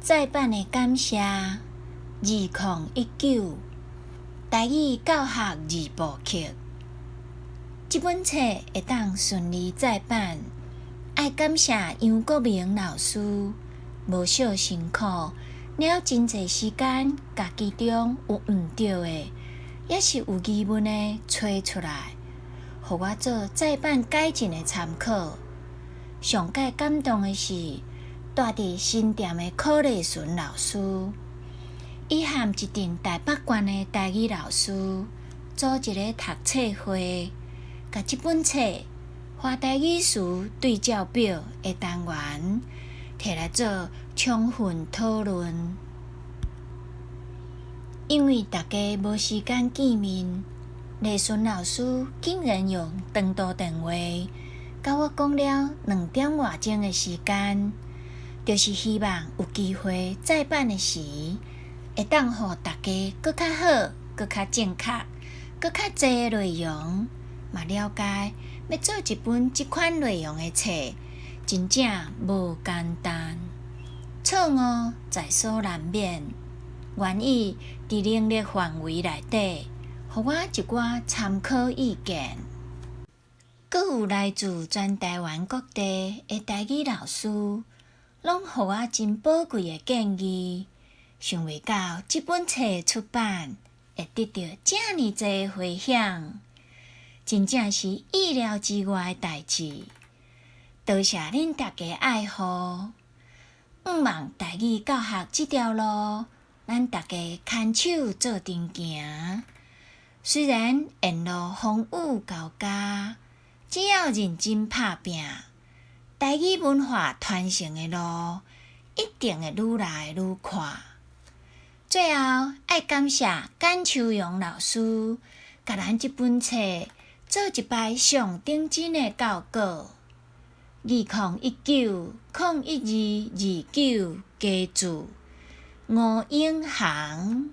再版的感謝，2019台語教學二部曲。這本冊會當順利再版，愛感謝楊國明老師，無少辛苦，了真濟時間，共其中有毋對的，抑是有疑問的揣出來，予我做再版改進的參考。上蓋感動的是，蹛佇新店的柯麗純老師，伊和一陣台北縣的台語老師組一個讀冊會，共這本冊華台語詞對照表的單元提來做充分討論。因為大家無時間見面，麗純老師竟然用長途電話佮我講了2點外鐘的時間。就是希望有機會再版的時，會當予大家閣較好、閣較正確、閣較濟的內容，嘛了解欲做一本這款內容的冊，真正無簡單，錯誤在所難免。願意佇能力範圍內底，予我一寡參考意見。閣有來自全台灣各地的台語老師，攏予我真寶貴的建議。想袂到這本冊出版會得到遮爾濟迴響，真正是意料之外的代誌。多謝恁大家愛護，向望台語教學這條路，咱大家牽手做陣行。雖然沿路風雨交加，只要認真拍拚，台語文化傳承的路一定會愈來愈闊。最後，愛感謝簡秋陽老師，共咱這本冊做一擺上頂真的校稿。2019-01-29加注吳永航。